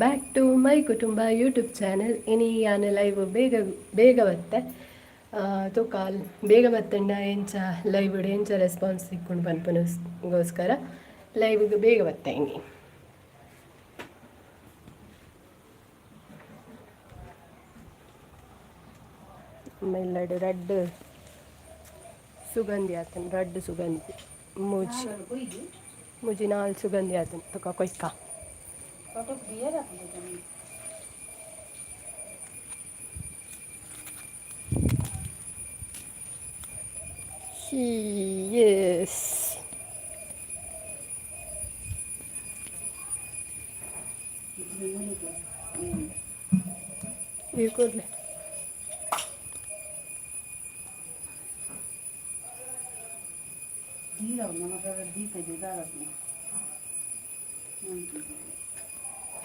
Back to my ಕುಟುಂಬ YouTube channel. ಇನಿ ಯಾನ್ ಲೈವ್ ಬೇಗ ಬೇಗ ಬತ್ತೆ. ತೂಕಾಲ್ ಬೇಗ ಬತ್ತಂಡ ಎಂಚ ಲೈವ್ ಎಂಚ ರೆಸ್ಪಾನ್ಸ್ ತಿಕ್ಕೊಂಡು ಪನ್ಪುನಗೋಸ್ಕರ ಲೈವ್ಗೆ ಬೇಗ ಬತ್ತೆ ಇನಿ. ಮೆಲ್ಲಡು ರಡ್ಡ್ ಸುಗಂಧಿ ಆತನ್, ರಡ್ಡ್ ಸುಗಂಧಿ, ಮೂಜಿ ಮೂಜಿ ನಾಲ್ ಸುಗಂಧಿ ಆತನ್. ತುಕ ಕೊಯ್ಕ. ಎಸ್. ಈ ಕೂಡಲೇ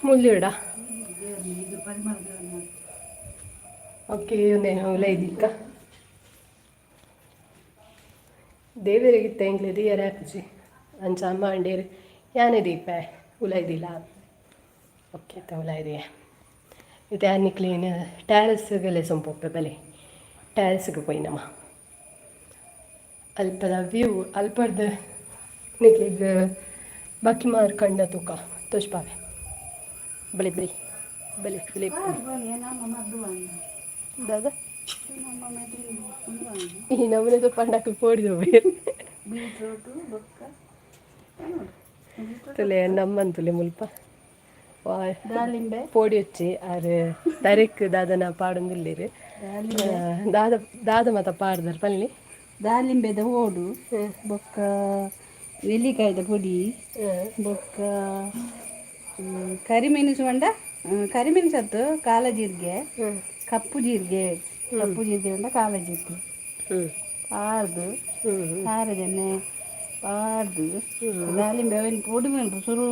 ಮುಲ್ಲಿಡ. ಓಕೆ, ಒಂದೇನು ಉಲೈದಿಕ್ಕ ದೇವರಿಗಿತ್ತ ಎಂಕ್ಲೆ ದಿಯರ ಆಪುಜಿ. ಅಂಚ ಅಮ್ಮ ಅಂಡೇರು ಯಾನೆ ದೀಪೆ ಉಲೈದಿಲ್ಲ. ಓಕೆ, ತ ಉಲೈದಿಯೆ. ಇತ್ತೆ ನಿಕ್ಲೇನ್ ಟ್ಯಾರಸ್ಗೆಲೆ ಸೊಂಪೊಪ್ಪೆ ಬಲೆ. ಟ್ಯಾರಸ್ಗೆ ಪೋಯಿನಮ್ಮ. ಅಲ್ಪದ ವ್ಯೂ, ಅಲ್ಪರ್ದು ನಿಕ್ಲೆಗ್ ಬಾಕಿ ಕಂಡ ತೂಕ ತೋಜ್ಪಾವೆ. ಬಲೆ ಬಲೆ ಬಲೆ ಬಲೆ. ದಾದ ಈ ನಮೂನೆ ಪಂಡಕ್ಕೆ ಪೋಡಿದ. ತುಲೆ ನಮ್ಮಂತುಲೆ ಮುಲ್ಪ. ದಾಳಿಂಬೆ. ಪೋಡಿ వచ్చಿ ಆರು ತರೆಕ್ ದಾದನ ಪಾಡೊಂದುಲ್ಲೆರ್. ದಾದ ದಾದ ಮಾತ ಪಾಡ್ದರ್ ಪನ್ಲೆ. ದಾಳಿಂಬೆದ ಓಡು, ಬೊಕ್ಕ ನೆಲ್ಲಿಕಾಯಿದ ಪೊಡಿ, ಬೊಕ್ಕ ಕರಿಮೆಣಸು ಪಂಡ ಕರಿಮೆಣಸು ಅತ್ತು, ಕಾಲ ಜೀರಿಗೆ, ಕಪ್ಪು ಜೀರಿಗೆ. ಕಪ್ಪು ಜೀರಿಗೆ ಪಂಡ ಕಾಲ ಜೀರಿಗೆ. ಪಾಡ್ದು ಖಾರದೆಣ್ಣೆ ಪಾಡ್ದು ದಾಳಿಂಬೆ ಅವೆನ್ ಪೊಡಿ ಮಲ್ಪು. ಸುರು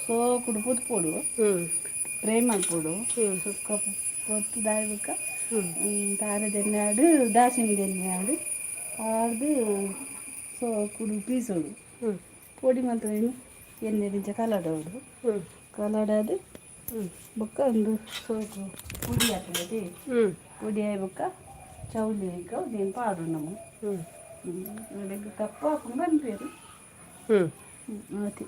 ಸೋಕುಡು ಪೊತ್ಪೊಡು, ಫ್ರೈ ಮಲ್ಪೊಡು. ಸುಕ್ಕ ಪೊತ್ತು ದಾಯಿ ಬೊಕ್ಕ ತಾರೆದೆಣ್ಣೆ ಆಡು, ದಾಸಿಮಿ ಎಣ್ಣೆ ಆಡು ಪಾಡ್ದು ಸೋಕುಡು ಪೀಸೊಡು. ಪೊಡಿ ಮಲ್ತದೇನು ಎಣ್ಣೆ ದಿಂಚ ಕಲಡೋಡು. ಕಲಡಾದ್ ಬೊಕ್ಕ ಒಂದು ಸೋಕು ಪುಡಿ ಹಾಕುದು. ಪುಡಿ ಆಯಿ ಬೊಕ್ಕ ಚೌಲಿ ಐಕ್ ಪಾಡು ನಮ್ಮ ಕಪ್ಪು ಹಾಕೊಂಡು ಪನ್ಪೇರು. ಆತೆ,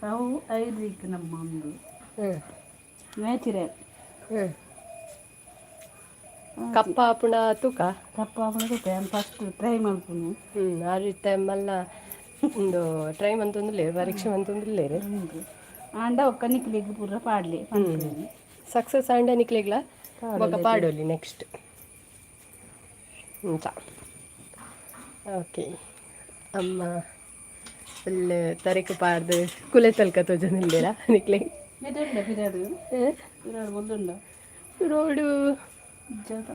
ಅವು ಐದು ನಮ್ಮ ಒಂದು ನ್ಯಾಚುರಲ್. ಕಪ್ಪ ಆಪುಂಡ ತೂಕ. ಕಪ್ಪು ಆಪುಂಡ ತೂಕ. ಯಾನ್ ಫಸ್ಟ್ ಟ್ರೈ ಮಲ್ಪುನು. ಆರು ಇತ್ತೆ ಮಲ್ಲ ಉಂದು ಟ್ರೈ ಮಂತೊಂದುಲ್ಲೆರ್, ಪರೀಕ್ಷೆ ಮಂತೊಂದುಲ್ಲೆರ್. ಉಂದು ಆಂಡ ಒಕ್ಕ ನಿಕ್ಲೆಗ್ ಪೂರ ಪಾಡ್ಲೆ ಪನ್ಪೇನು. ಸಕ್ಸಸ್ ಆಂಡ ನಿಕ್ಲೆಗ್ಲ ಬೊಕ ಪಾಡೊಲಿ ನೆಕ್ಸ್ಟ್ ಅಂಚ. ಓಕೆ, ಅಮ್ಮ ಫುಲ್ ತರೆಕ್ ಪಾಡ್ದು ಕುಲೆ ತಲ್ಕ ತೋಜೊಂದುಲ್ಲೆರಾ ನಿಕ್ಲೆಗ್? ಮೆದುಂಡ ಪಿರಾಡು ಪಿರಾಡು ಬೊಲ್ದುಂಡ. ರೋಡು. ಜಾತ.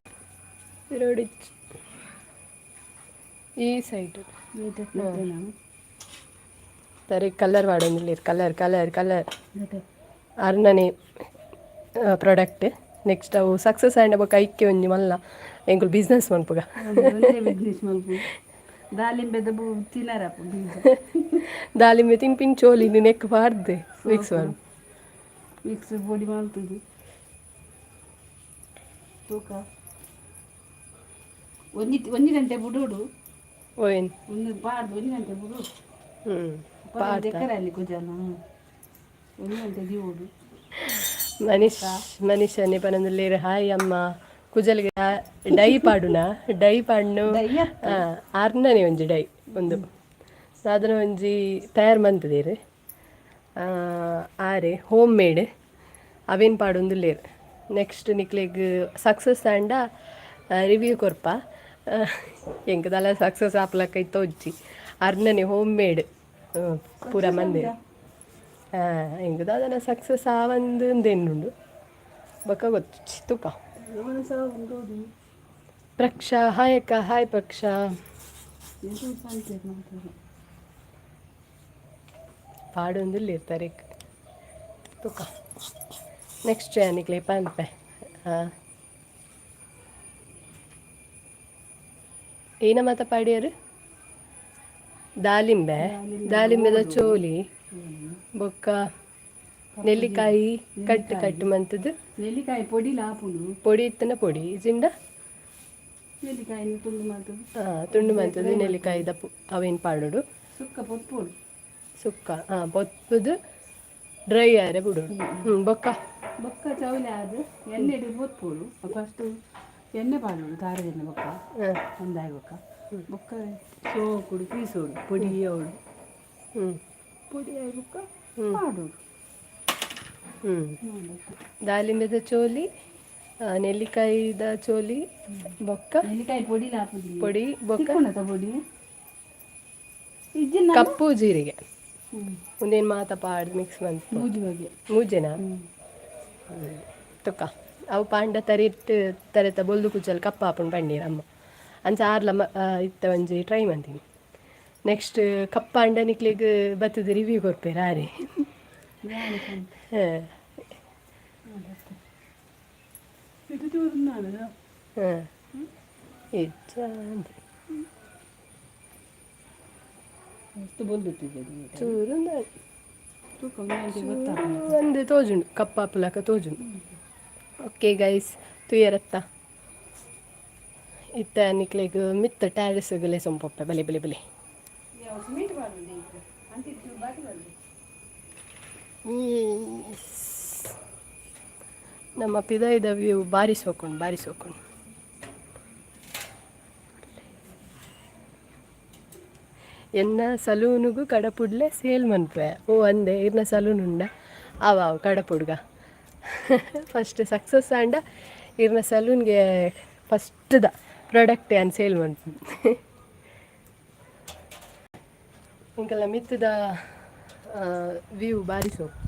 ರೋಡ್ ಈ ಸೈಡ್. ತರೆಕ್ ಕಲರ್ ಪಾಡೊಂದುಲ್ಲೆರ್, ಕಲರ್ ಕಲರ್ ಕಲರ್. ಅರ್ನನೆ ಪ್ರಾಡಕ್ಟ್. ನೆಕ್ಸ್ಟ್ ಅವು ಸಕ್ಸಸ್ ಆಂಡ ಬೊಕ್ಕ ಐಕ್ಕೆ ಒಂಜಿ ಮಲ್ಲ ಎಂಕುಲು ಬಿಸ್ನೆಸ್ ಮನ್ಪುಗ. ಬಿಸ್ನೆಸ್ ಮಲ್ಪು. ದಾಳಿಂಬೆದ ಬೂ ತಿನರಪ್ಪ ಬೀಜ. ದಾಳಿಂಬೆ ತಿನ್ಪಿನ ಚೋಲಿ ನೆಕ್ ಪಾಡ್ದು ಮಿಕ್ಸ್ ಮಾಡು. ಮಿಕ್ಸ್ ಪೊಡಿ ಮಲ್ತುದು ತೂಕ. ಒಂಜಿ ಒಂಜಿ ಗಂಟೆ ಬುಡೋಡು. ಓಯ್. ಒಂದು ಪಾಡ್ದು ಒಂಜಿ ಗಂಟೆ ಬುಡೋಡು. ಪಾಡ್ದ. ದೆಕ್ಕರಲ್ಲಿ ಕುಜಾನ ಒಂಜಿ ಗಂಟೆ ದೀವೋಡು. ಮನೀಶ್ ಮನೀಶ್ ಅನ್ನೆ ಪನೊಂದುಲ್ಲೆರ್ ಹಾಯ್ ಅಮ್ಮ. ಕುಜಲ್ಗೆ ಡೈ ಪಾಡುನ? ಡೈ ಪಾಡ್ನು. ಡೈ. ಅರ್ನನೆ ಒಂಜಿ ಡೈ ಉಂದು ಸಾಧನ ಒಂಜಿ ತಯಾರು ಮಂತುದೆರ್ ಆರೆ ಹೋಮ್ ಮೇಡ್. ಅವೇನು ಪಾಡೊಂದುಲ್ಲೆರ್. ನೆಕ್ಸ್ಟ್ ನಿಕ್ಲೆಗ್ ಸಕ್ಸಸ್ ಆಂಡ ರಿವ್ಯೂ ಕೊರ್ಪ. ಎಂಕ್ ದಾಲ ಸಕ್ಸಸ್ ಆಪುಲಕ ಇತ್ತೊಜ್ಜಿ. ಅರ್ನನೆ ಹೋಮ್ ಮೇಡ್ ಪೂರ ಮಂದೆರ್. ಎಂಕ್ ದಾದನ ಸಕ್ಸಸ್ ಆವಂದು ಉಂದೆನ್ನುಂಡು, ಬೊಕ ಗೊತ್ತುಜ್ಜಿ, ತೂಕ. ಪ್ರಕ್ಷಾ, ಹಾಯ್ ಅಕ್ಕ. ಹಾಯ್ ಪ್ರಕ್ಷಾ. ಪಾಡೊಂದುಲ್ಲೆರ್ ತರೆಕ್. ತೂಕ, ನೆಕ್ಸ್ಟ್ ನಿಕ್ಲೆ ಪನ್ಪೆ. ಹಾಂ, ಏನ ಮಾತ ಪಾಡ್ಯರ್? ದಾಲಿಂಬೆ, ದಾಲಿಂಬೆದ ಚೋಲಿ, ಬೊಕ್ಕ ನೆಲ್ಲಿಕಾಯಿ ಕಟ್ ಕಟ್ ಮಂತದ್ದು. ನೆಲ್ಲಿಕಾಯಿ ಪೊಡಿ ಲಾಪುಂಡು. ಪೊಡಿ ಇತ್ತನ ಪೊಡಿ ಇಜಿಂಡ. ನೆಲ್ಲಿಕಾಯಿ ತುಂಡು ಮಾಡ್ತದೆ. ತುಂಡು ಮಂತದ್ದು ನೆಲ್ಲಿಕಾಯಿ ದಪ್ಪು ಅವೇನು ಪಾಡೋಡು. ಸುಕ್ಕ ಪೊತ್ಪೊಡು. ಸುಕ್ಕ ಪೊತ್ತುದು ಡ್ರೈ ಆರೆ ಬಿಡೋಡು. ಬೊಕ್ಕ? ಬೊಕ್ಕ ಚೌಲಿ ಆದ್ ಎಣ್ಣೆ ಪೊತ್ಪೊಡು. ಫಸ್ಟ್ ಎಣ್ಣೆ ಪಾಡೋಡು, ತಾರದ ಎಣ್ಣೆ. ಬೊಕ್ಕ ಒಂದಾಯಿ ಬೊಕ್ಕ ಬೊಕ್ಕ ಸೋಕುಡು ಪೀಸೋಡು, ಪೊಡಿ ಅವಳು. ಪೊಡಿ ಆಯಿ ಬೊಕ್ಕ ಪಾಡೋಡು. ದಾಳಿಂಬೆದ ಚೋಲಿ, ನೆಲ್ಲಿಕಾಯಿದ ಚೋಲಿ, ಬೊಕ್ಕ? ನೆಲ್ಲಿಕಾಯಿ ಪೊಡಿ ಲಾಪುಂಡು. ಪೊಡಿ ಬೊಕ್ಕ? ತಿಕ್ಕೊಂಡತ ಪೊಡಿ ಇಜ್ಜಿನ. ಕಪ್ಪು ಜೀರಿಗೆ ಒಂದೇನು ಮಾತ ಪಾಡ್ ಮಿಕ್ಸ್ ಮಂತ್. ಮೂಜಿ ಬಗೆ. ಮೂಜೆನಾ? ತುಕ್ಕ ಅವು ಪಾಂಡ ತರಿಟ್ ತರೆತ ಬೊಲ್ದು ಕುಚ್ಚಲ್ ಕಪ್ಪ ಆಪುಂಡು ಪಂಡೀರ್ ಅಮ್ಮ. ಅಂಚ ಆರ್ಲ ಇತ್ತ ಒಂಜಿ ಟ್ರೈ ಮಂತೀನಿ. ನೆಕ್ಸ್ಟ್ ಕಪ್ಪಾಂಡ ನಿಕ್ಲೆಗ್ ಬತ್ತದ ರಿವ್ಯೂ ಕೊರ್ಪೇರು ಆರೆ. ಹಾಂ. ಇದು ಚೂರು ನಾನು. ಹಾಂ, ಇಜ್ಜ. ಮಸ್ತ್ ಬೊಲ್ದುತ್ತಿದೆ. ಚೂರು. ತೂಕ ಒಂದೇ ಗೊತ್ತಾಗ. ಒಂದು ತೋಜುಂಡು, ಕಪ್ಪಾಪುಲಕ ತೋಜುಂಡು. ಓಕೆ ಗೈಸ್, ತುಯರತ್ತ ಇತ್ತ ನಿಕ್ಲೆಗ್ ಮಿತ್ತ ಟ್ಯಾರಿಸ್ ಸೊಂಪೊಪ್ಪೆ. ಬಲೆ ಬಲೆ ಬಲೆ. ಸಿಮೆಂಟ್ ಪಾಡುಂಡು ಅಂತಿತ್ತು ಬಾಕಿ ಬಂದು. ನಮ್ಮ ಪಿದಾಯಿದ ವ್ಯೂ ಬಾರಿ ಸೋಕುಂಡು, ಬಾರಿ ಸೋಕುಂಡು. ಎನ್ನ ಸಲೂನುಗು ಕಡಪುಡ್ಲೆ ಸೇಲ್ ಮನ್ಪೆ. ಓ ಅಂದೆ, ಇರ್ನ ಸಲೂನ್ ಉಂಡ? ಅವ ಅವು ಕಡಪುಡ್ಗ. ಫಸ್ಟ್ ಸಕ್ಸಸ್ ಆಂಡ ಇರ್ನ ಸಲೂನ್ಗೆ ಫಸ್ಟ್ದ ಪ್ರಾಡಕ್ಟ್ ಯಾನ್ ಸೇಲ್ ಮನ್ಪು. ಇಂಕಲ್ಲ ಮಿತ್ತದ ವ್ಯೂ ಬಾರಿ ಸೋಕು.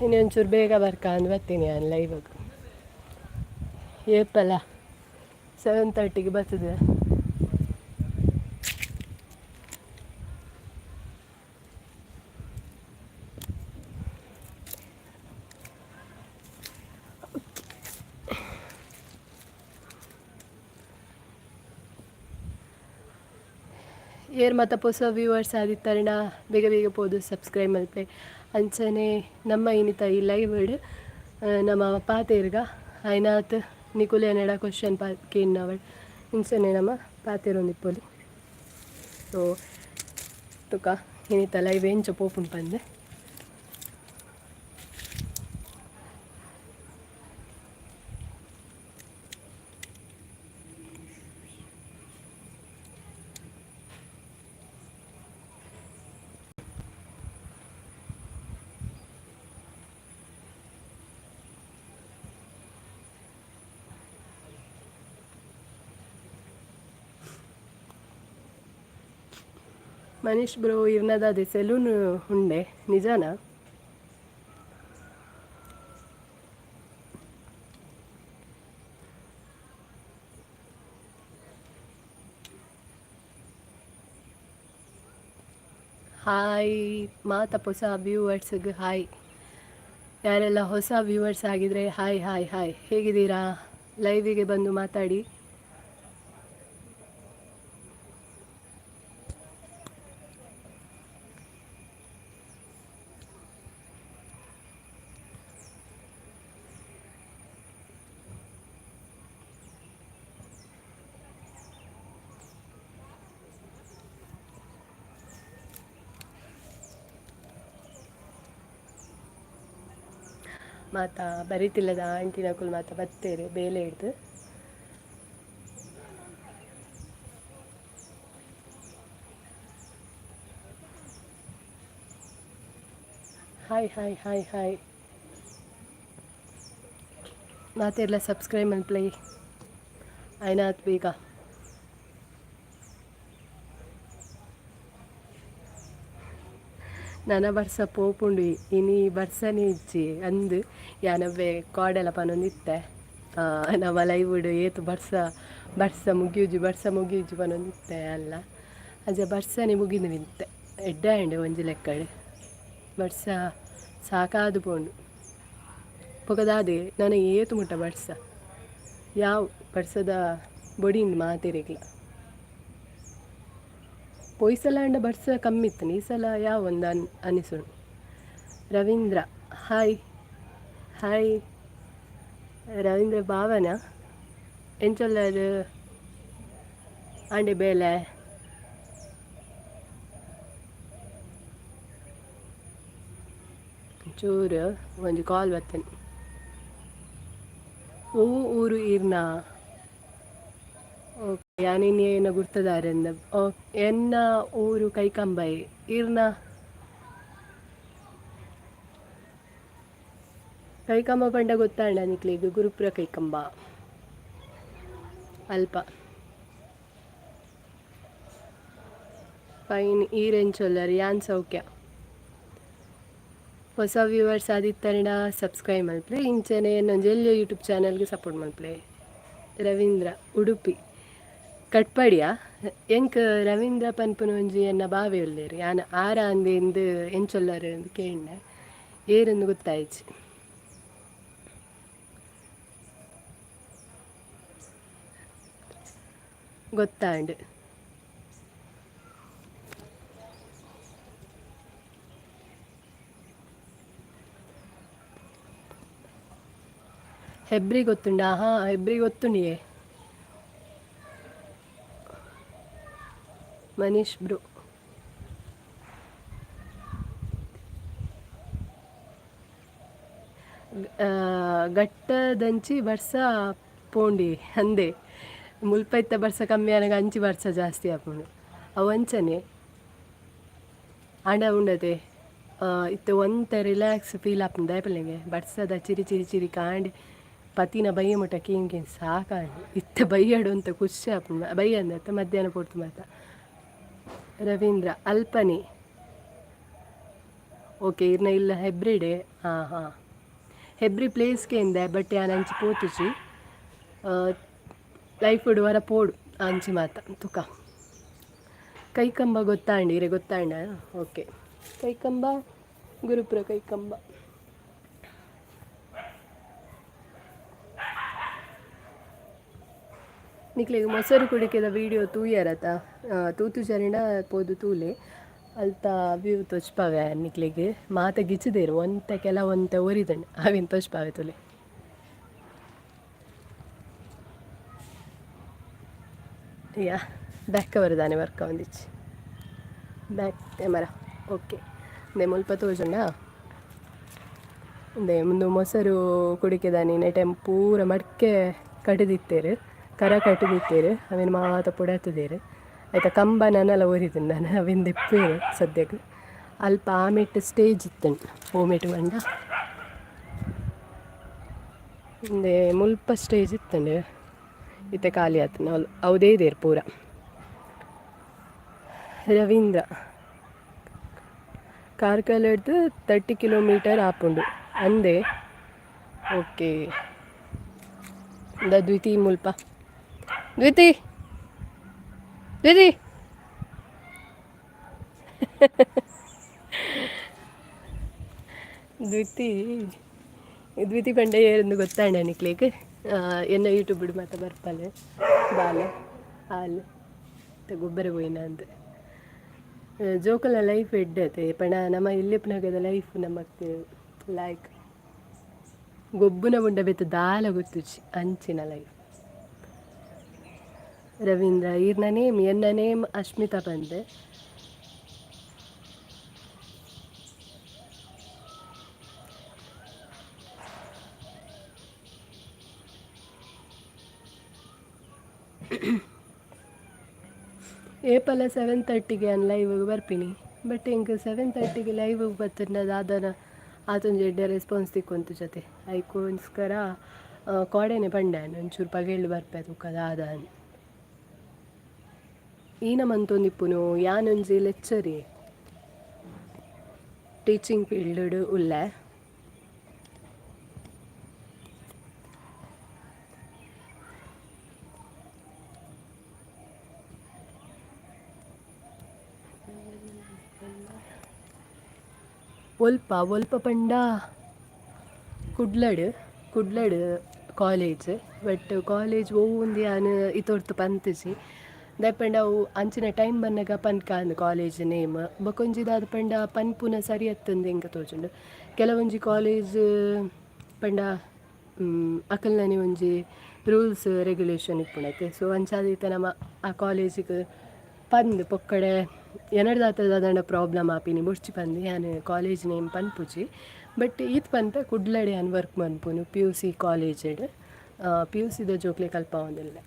ಇನ್ನೊಂಚೂರು ಬೇಗ ಬರ್ಕ ಅಂದ್ ಬರ್ತೀನಿ ನಾನು ಲೈವ್ಗೆ. ಏಪಲ್ಲ 7:30ಗೆ ಬರ್ತದೆ. ಏರ್ ಮತ ಪೊಸ ವ್ಯೂವರ್ಸ್ ಆದಿತ್ತರ್ಣ ಬೇಗ ಬೇಗ ಪೋದು ಸಬ್ಸ್ಕ್ರೈಬ್ ಮಲ್ಪೆ. ಅಂಚನೆ ನಮ್ಮ ಇನಿತ ಈ ಲೈವ್ ನಮ್ಮ ಪಾತೆರ್ಗ ಐನಾತ್ ನಿಕುಲೇನಡ ಕ್ವಶನ್ ಪಾ ಕೇನ್ನವಳ್ ಇಂಚನೆ ನಮ್ಮ ಪಾತೆರೊಂದಿಪ್ಪೊಲಿ. ಸೊ ತುಕ ಇನಿತ ಲೈವ್ ಎಂಚ ಪೋಪುಂಡು ಪಂದ್. ಮನೀಶ್ ಬ್ರೋ, ಇರ್ನದಾದೆ ಸೆಲೂನ್ ಉಂಡೆ ನಿಜಾನಾ? ಹಾಯ್ ಮಾತ ಹೊಸ ವ್ಯೂವರ್ಸ್ಗೆ ಹಾಯ್. ಯಾರೆಲ್ಲ ಹೊಸ ವ್ಯೂವರ್ಸ್ ಆಗಿದ್ರೆ ಹಾಯ್ ಹಾಯ್ ಹಾಯ್. ಹೇಗಿದ್ದೀರಾ? ಲೈವಿಗೆ ಬಂದು ಮಾತಾಡಿ. ಮಾತಾ ಬರೀತಿಲ್ಲದ ಆಂಟಿನಕುಲು ಮಾತ ಬತ್ತೇರು ಬೇಲೆ ಹಿಡ್ದು. Hi hi hi hi. ಮಾತೆರ್ಲ ಸಬ್ಸ್ಕ್ರೈಬ್ ಮಲ್ಪಲೆ ಆಯ್ನಾತ್ ಬೇಗ. ನನ ಬರ್ಸ ಪೋಪುಂಡು, ಇನಿ ಬರ್ಸನೆ ಇಜ್ಜಿ ಅಂದ್ ಯಾನವ್ವೆ ಕಾಡೆಲ ಪನೊಂದಿತ್ತೆ. ನಮ್ಮ ಲೈವುಡು ಏತ್ ಬರ್ಸ ಬರ್ಸ ಮುಗಿಯುಜಿ, ಬರ್ಸ ಮುಗಿಯುಜಿ ಪನೊಂದಿತ್ತೆ ಅಲ್ಲ. ಅಂಚ ಬರ್ಸನೆ ಮುಗಿದು ನಿಂತೆ. ಎಡ್ಡೆ ಆಂಡ್ ಒಂಜಿ ಲೆಕ್ಕಡ್. ಬರ್ಸ ಸಾಕಾದ್ ಪೋಂಡು. ಬೊಕ ದಾದೆ ನನ ಏತ್ ಮುಟ್ಟ ಬರ್ಸ? ಯಾವ್ ಬರ್ಸದ. ಬೊಡಿಂಡ್ ಮಾತೆರೆಗ್ಲ. ಪೋಯಿ ಸಲ ಆಂಡ ಬರ್ಸ ಕಮ್ಮಿ ಇತ್ತು, ಈ ಸಲ ಯಾವ ಒಂದು ಅನಿಸುಂಡು. ರವೀಂದ್ರ ಹಾಯ್ ಹಾಯ್ ರವೀಂದ್ರ ಭಾವನ ಎಂಚೊಲ್ಲರು ಆಂಡೆ ಬೇಲೆ. ಚೂರು ಒಂಜಿ ಕಾಲ್ ಬತ್ತನೆ. ಒವ್ವು ಊರು ಈರ್ನ? ಓಕೆ, ಯಾನಿನಿ ಏನ ಗುರ್ತದಾರೆಂದ. ಎನ್ನ ಊರು ಕೈಕಂಬೈ. ಈರ್ನ? ಕೈಕಂಬ ಪಂಡ ಗೊತ್ತಾಂಡ ನಿಕ್ಲೆಗ್? ಗುರುಪುರ ಕೈಕಂಬ ಅಲ್ಪ. ಫೈನ್, ಈರೆಂಚೊಲ್ಲರ್? ಯಾನ್ ಸೌಖ್ಯ. ಹೊಸ ವ್ಯೂವರ್ಸ್ ಆದಿತ್ತಂಡ ಸಬ್ಸ್ಕ್ರೈಬ್ ಮಲ್ಪಲೆ, ಇಂಚನೆ ಎನ್ನೊಂಜಿ ಎಲ್ಯ ಯೂಟ್ಯೂಬ್ ಚಾನಲ್ಗೆ ಸಪೋರ್ಟ್ ಮಲ್ಪಲೆ. ರವೀಂದ್ರ ಉಡುಪಿ ಕಟ್ಪಾಡಿಯ. ಎಂಕ್ ರವೀಂದ್ರ ಪನ್ಪುನ ಒಂಜಿ ಎನ್ನ ಬಾವೆ ಉಲ್ಲೆರ್. ಯಾನ್ ಆರ ಅಂದೆ ಎಂಚೊಲ್ಲರ್ ಅಂದ್ ಕೇಂಡೆ, ಏರೆಂದು ಗೊತ್ತಾಯ್ಚಿ. ಗೊತ್ತಾಂಡ್. ಹೆಬ್ರಿ ಗೊತ್ತುಂಡಾ? ಹಾಂ, ಹೆಬ್ರಿ ಗೊತ್ತುಂಡಿಯೇ. ಮನೀಶ್ ಬ್ರೋ, ಗಟ್ಟದಂಚಿ ಬರ್ಸ ಪೋಂಡಿ ಅಂದೆ. ಮುಲ್ಪ ಇತ್ತ ಬರ್ಸ ಕಮ್ಮಿ ಆನಗ ಅಂಚಿ ಬರ್ಸ ಜಾಸ್ತಿ ಆಪುಂಡು. ಅವು ಅಂಚನೆ. ಆಂಡ ಉಂಡತೆ ಇತ್ತೆ ಒಂತೆ ರಿಲ್ಯಾಕ್ಸ್ ಫೀಲ್ ಆಪುಂಡು. ದಾಯೆ ಬರ್ಸದ ಚಿರಿ ಚಿರಿ ಚಿರಿ ಕಾಂಡೆ ಪತಿನ ಬಯ್ಯ ಮುಟ್ಟ ಕೀನ್ ಕೀನ್ ಸಾಕಾಂಡ್. ಇತ್ತೆ ಬಯ್ಯಡು ಅಂತ ಖುಷಿ ಆಪುಂಡು. ಬಯ್ಯ ಅಂದತ್ತ ಮಧ್ಯಾಹ್ನ ಪೊರ್ತು ಮಾತ. ರವೀಂದ್ರ ಅಲ್ಪನೆ. ಓಕೆ, ಇರ್ನ ಇಲ್ಲ ಹೆಬ್ರಿಡೆ. ಹಾಂ ಹಾಂ, ಹೆಬ್ರಿ ಪ್ಲೇಸ್ಗೆ ಬಟ್ ಯಾನ್ ಅಂಚಿ ಪೋತುಜಿ. ಲೈಫ್ ವರ ಪೋಡು ಅಂಚಿ ಮಾತ ತುಕ. ಕೈಕಂಬ ಗೊತ್ತಾಂಡ್ ಇರೆ? ಗೊತ್ತಾಂಡ? ಓಕೆ, ಕೈಕಂಬ ಗುರುಪುರ ಕೈಕಂಬ. ನಿಕ್ಲೆಗ್ ಮೊಸರು ಕುಡಿಕೆದ ವೀಡಿಯೋ ತೂಯರತ? ತೂತು ಜರಿಂಡ ಪೋದು ತೂಲೆ. ಅಲ್ತ ವ್ಯೂ ತೋಜ್ಪಾವೆ ನಿಕ್ಲೆಗ್. ಮಾತ ಗಿಚ್ಚಿದೇರು, ಒಂತೆ ಕೆಲ ಒಂತೆ ಒರಿದಂಡ್, ಅವೆನ್ ತೋಜ್ಪಾವೆ ತೂಲೆ. ಯಾ, ಬ್ಯಾಕ್ ಕವರ್ ದಾನೆ ವರ್ಕ್ ಆವೊಂದಿಜ್ಜಿ. Back camera okay. ಇಂದೆ ಮುಲ್ಪ ತೋಜುಂಡಾ? ಇಂದೆ ಉಂದು ಮೊಸರು ಕುಡಿಕೆದಾನಿ ನೆಟೆ ಪೂರ ಮಡ್ಕೆ ಕಟುದಿತ್ತೆರ್, ಕರ ಕಟುದಿತ್ತೆರ್. ಅವೆನ್ ಮಾತ ಪುಡತುದೆರ್. ಐತ ಕಂಬ ನನಲ ಒರಿದುಂಡು, ನನ ಅವೆನ್ ದೆಪ್ಪುವೆರ್ ಸದ್ಯಗ್. ಅಲ್ಪ ಆಮೆಟ್ ಸ್ಟೇಜ್ ಇತ್ತುಂಡು. ಓಮೆಟ್ ಪಂಡ ಇಂದೆ ಮುಲ್ಪ ಸ್ಟೇಜ್ ಇತ್ತುಂಡು, ಇತ್ತೆ ಖಾಲಿ ಆತುಂಡು. ಅವ್ಲು ಅವು ದೇರ್ ಪೂರ. ರವೀಂದ್ರ ಕಾರ್ಕಳಡ್ದು 30 ಕಿಲೋಮೀಟರ್ ಆಪುಂಡು ಅಂದೆ. ಓಕೆ, ದ ದ್ವಿತಿ ಮುಲ್ಪ. ದ್ವಿತಿ ದ್ವಿತಿ ದ್ವಿತಿ ದ್ವಿತಿ ಪಂಡ ಏರೆಂದು ಗೊತ್ತಾಂಡ ನಿಕ್ಲೆಗ್? ಎನ್ನ ಯೂಟ್ಯೂಬ್ ಮಾತ ಬರ್ಪಲೆ ಬಾಲೆ. ಆಲ್ ಗೊಬ್ಬರ ಪೋಯಿನ ಅಂದ್. ಜೋಕುಲ್ನ ಲೈಫ್ ಎಡ್ಡೆ ಪಂಡ ನಮ ಇಲ್ಲಿಪ್ಪುನಗದ ಲೈಫ್ ನಮಕ್ ಲೈಕ್ ಗೊಬ್ಬುನ ಬುಂಡ ಬೇತೆ ದಾಲ ಗೊತ್ತುಜಿ, ಅಂಚಿನ ಲೈಫ್. ರವೀಂದ್ರ ಈರ್ನ ನೇಮ್? ಎನ್ನ ನೇಮ್ ಅಶ್ಮಿತಾ ಪಂದ್. ಏಪಲ 7:30ಗೆ ಯಾನ್ ಲೈವ್ ಬರ್ಪಿನಿ. ಬಟ್ ಎಂಕ್ 7:30ಗೆ ಲೈವ್ ಬತ್ತುಂಡ ದಾದನ ಆತೊಂಜಿ ಎಡ್ಡೆ ರೆಸ್ಪಾನ್ಸ್ ತಿಕ್ಕೊಂತುಜತೆ. ಐಕೋಸ್ಕರ ಕೋಡೆನೆ ಪಂಡೆ ಯಾನ್ ಒಂಚೂರು ಪಗೆಲ್ ಬರ್ಪೆ ತುಕ ದಾದ. ಈನ ಮಂತೊಂದಿಪ್ಪುನು? ಯಾನೊಂಜಿ ಲೆಕ್ಚರಿ, ಟೀಚಿಂಗ್ ಫೀಲ್ಡ್ ಉಲ್ಲೆ. ಒಲ್ಪ ಒಲ್ಪ ಪಂಡ ಕುಡ್ಲಡ್. ಕುಡ್ಲಡ್ College. But college ಒವ್ವುಂದು ಯಾನ್ ಇತೊರ್ತು ಪಂತಿಜಿ. ದಾಯೆ ಅವು ಅಂಚಿನ ಟೈಮ್ ಬನ್ನಗ ಪನ್ಕ ಅಂದ್ ಕಾಲೇಜ್ ನೇಮ್. ಬೊಕೊಂಜಿ ದಾದ ಪಂಡ ಪನ್ಪುನ ಸರಿ ಅತ್ತಂದು ಎಂಕ್ ತೋಜುಂಡು. ಕೆಲವೊಂಜಿ ಕಾಲೇಜ್ ಪಂಡ ಅಕಲ್ನನೆ ಒಂಜಿ ರೂಲ್ಸ್ ರೆಗ್ಯುಲೇಷನ್ ಇಪ್ಪುಂಡತೆ. ಸೊ ಅಂಚಾದ್ ಇತ್ತೆ ನಮ ಆ ಕಾಲೇಜಿಗ್ ಪಂದ್ ಪೊಕ್ಕಡೆ ಎನಡ್ದಾತ ದಾದಾಂಡ ಪ್ರಾಬ್ಲಮ್ ಆಪಿನಿ ಬೊಡ್ಚಿ ಪಂದ್ ಯಾನ್ ಕಾಲೇಜ್ ನೇಮ್ ಪನ್ಪುಜಿ. ಬಟ್ ಈತ್ ಪನ್ಪೆ, ಕುಡ್ಲಡ್ ಯಾನ್ ವರ್ಕ್ ಮನ್ಪುನು ಪಿಯುಸಿ ಕಾಲೇಜಿಡ್. ಪಿಯುಸಿದ ಜೋಕ್ಲೆಗ್ ಕಲ್ಪಾವೊಂದುಲ್ಲೆ.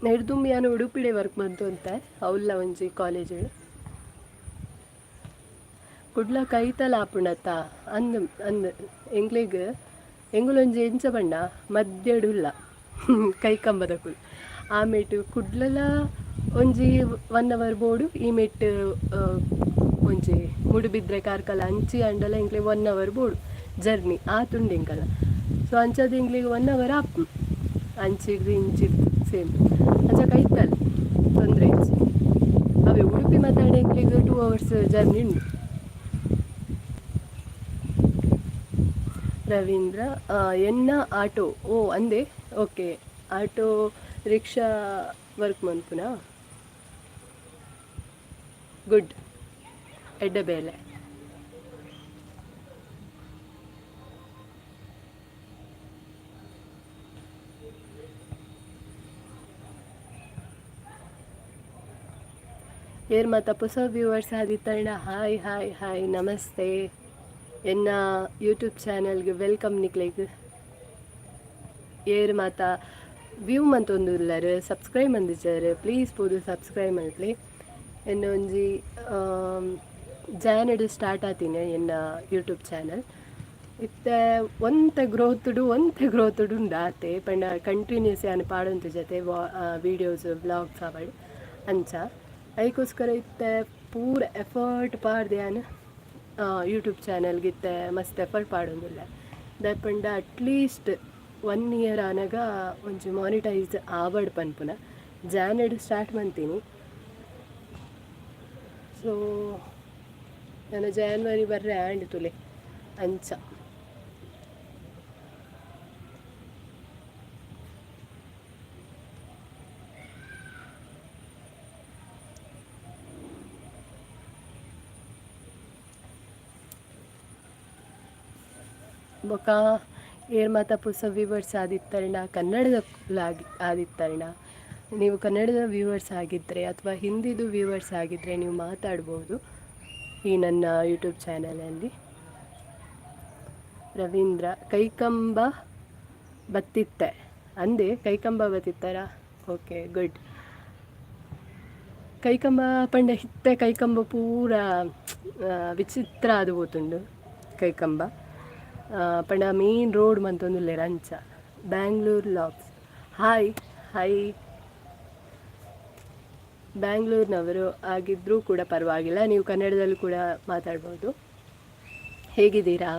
ನೆಡ್ದುಂಬು ಯಾನ್ ಉಡುಪಿಡೆ ವರ್ಕ್ ಮಂತೊಂತೆ, ಅವ್ಲ ಒಂಜಿ ಕಾಲೇಜ್. ಕುಡ್ಲ ಕೈತಲ್ ಆಪುಂಡತ್ತ? ಅಂದ್ ಅಂದ್, ಎಂಕ್ಲೆಗ್ ಎಂಕುಲೊಂಜಿ ಎಂಚ ಪಂಡ ಮಧ್ಯಡುಲ್ಲ ಕೈಕಂಬದಕುಲು. ಆಮೇಟ್ ಕುಡ್ಲಲ ಒಂಜಿ ಒನ್ ಅವರ್ ಬೋಡು, ಈ ಮೆಟ್ ಒಂಜಿ ಮೂಡುಬಿದ್ರೆ ಕಾರ್ಕಳ ಅಂಚಿ ಆಂಡಲ ಎಂಕ್ಲೆಗ್ ಒನ್ ಅವರ್ ಬೋಡು ಜರ್ನಿ ಆತುಂಡು ಎಂಕಲ. ಸೊ ಅಂಚಾದ್ ಎಂಕ್ಲೆಗ್ ಒನ್ ಅವರ್ ಆಪುಂಡು ಅಂಚಿಡ್ದು ಇಂಚಿಡ್ದು ಸೇಮ್. ಅಂಚ ಕೈತಲ್, ತೊಂದರೆ ಇಜ್ಜಿ. ಅವೇ ಉಡುಪಿ ಮಾತಾಡ ಎಂಕ್ಲೆಗ್ 2 ಅವರ್ಸ್ ಜರ್ನಿ ಉಂಡು. ರವೀಂದ್ರ, ಎನ್ನ ಆಟೋ. ಓ, ಅಂದೆ, ಓಕೆ. ಆಟೋ ರಿಕ್ಷಾ ವರ್ಕ್ ಮನ್ಪುನಾ? ಗುಡ್, ಎಡ್ಡೆ ಬೇಲೆ. ಏರ್ ಮಾತ ಪೊಸ ವ್ಯೂವರ್ಸ್ ಆದಿತ್ತಂಡ ಹಾಯ್ ಹಾಯ್ ಹಾಯ್, ನಮಸ್ತೆ. ಎನ್ನ ಯೂಟ್ಯೂಬ್ ಚಾನಲ್ಗೆ welcome ನಿಕ್ಲೆಗ್. ಏರ್ ಮಾತ ವ್ಯೂ ಮಂತೊಂದುಲ್ಲೆರ್, ಸಬ್ಸ್ಕ್ರೈಬ್ ಮಂದಿಜರ್, ಪ್ಲೀಸ್ ಪೋದು ಸಬ್ಸ್ಕ್ರೈಬ್ ಮಲ್ಪುಲೆ. ಎನ್ನ ಒಂಜಿ ಜಾನಡ್ ಸ್ಟಾರ್ಟ್ ಆತಿನ ಎನ್ನ ಯೂಟ್ಯೂಬ್ ಚಾನಲ್. ಇತ್ತೆ ಒಂತೆ ಗ್ರೋತ್ಡು, ಒಂತೆ ಗ್ರೋತ್ಡು ಉಂಡು ಆತೆ. ಪಂಡ ಕಂಟಿನ್ಯೂಸ್ ಯಾನ್ ಪಾಡೊಂತಿಜತೆ ವೀಡಿಯೋಸ್, ವ್ಲಾಗ್ಸ್ ಆವಡ್ ಅಂಚ. ಐಕೋಸ್ಕರ ಇತ್ತೆ ಪೂರ ಎಫರ್ಟ್ ಪಾಡ್ದ್ ಯಾನ್ ಯೂಟ್ಯೂಬ್ ಚಾನಲ್ಗೆ ಇತ್ತೆ ಮಸ್ತ್ ಎಫರ್ಟ್ ಪಾಡೊಂದುಲ್ಲೆ. ದಾಯೆ ಪಂಡ at least one year ಆನಗ ಒಂಜಿ ಮಾನಿಟೈಸ್ ಆವಡ್ ಪನ್ಪುನ. ಜಾನಡ್ ಸ್ಟಾರ್ಟ್ ಮಂತೀನಿ. ಸೊ ನನ ಜಾನ್ವರಿ ಬರ್ರೆ ಆಂಡ್ ತೂಲೆ ಅಂಚ. ಬೊಕ ಏರ್ ಮಾತ ಪೊಸ ವ್ಯೂವರ್ಸ್ ಆದಿತ್ತರ್ಂಡ, ಕನ್ನಡದ ಆದಿತ್ತರ್ಂಡ, ನೀವು ಕನ್ನಡದ ವ್ಯೂವರ್ಸ್ ಆಗಿದ್ದರೆ ಅಥವಾ ಹಿಂದಿದು ವ್ಯೂವರ್ಸ್ ಆಗಿದ್ದರೆ ನೀವು ಮಾತಾಡ್ಬೋದು ಈ ನನ್ನ ಯೂಟ್ಯೂಬ್ ಚಾನಲಲ್ಲಿ. ರವೀಂದ್ರ, ಕೈಕಂಬ ಬತ್ತಿತ್ತೆ ಅಂದೆ. ಕೈಕಂಬ ಬತ್ತಿತ್ತಾರ? Okay, good. Kaikamba ಪಂಡ ಇತ್ತೆ ಕೈಕಂಬ ಪೂರ ವಿಚಿತ್ರ ಆದ್ ಪೋತುಂಡು. ಕೈಕಂಬ ಪಂಡ ಮೇನ್ ರೋಡ್ ಮಂತೊಂದುಲ್ಲೆರ್ ಅಂಚ. Bangalore vlogs, hi hi. ಬ್ಯಾಂಗ್ಳೂರ್ನವರು ಆಗಿದ್ದರೂ ಕೂಡ ಪರವಾಗಿಲ್ಲ, ನೀವು ಕನ್ನಡದಲ್ಲಿ ಕೂಡ ಮಾತಾಡ್ಬೋದು. ಹೇಗಿದ್ದೀರಾ?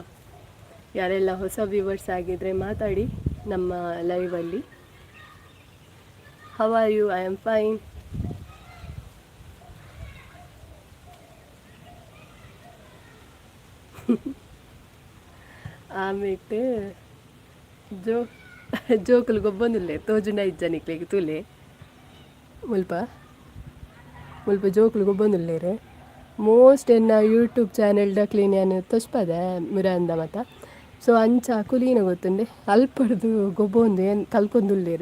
ಯಾರೆಲ್ಲ ಹೊಸ ವ್ಯೂವರ್ಸ್ ಆಗಿದ್ದರೆ ಮಾತಾಡಿ ನಮ್ಮ ಲೈವಲ್ಲಿ. How are you? I am fine. ಆಮೇಟ್ ಜೋ ಜೋಕುಲು ಗೊಬ್ಬೊಂದುಲ್ಲೆ, ತೋಜುಂಡ ಇಜ್ಜ ನಿಕ್ಲೆಗ್? ತೂಲೆ, ಮುಲ್ಪ ಮುಲ್ಪ ಜೋಕುಲು ಗೊಬ್ಬೊಂದುಲ್ಲೆರ್. ಮೋಸ್ಟ್ ಎನ್ನ ಯೂಟ್ಯೂಬ್ ಚಾನೆಲ್ ದಕ್ಲೆನ್ ಯಾನ್ ತೋಜ್ಪಾದೆ ಮಿರಾಂದ ಮಾತ. ಸೊ ಅಂಚ ಅಕುಲೀನ ಗೊತ್ತುಂಡೆ ಅಲ್ಪಡ್ದು ಗೊಬ್ಬೊಂದು ಏನು ಕಲ್ಕೊಂದುಲ್ಲೆರ್.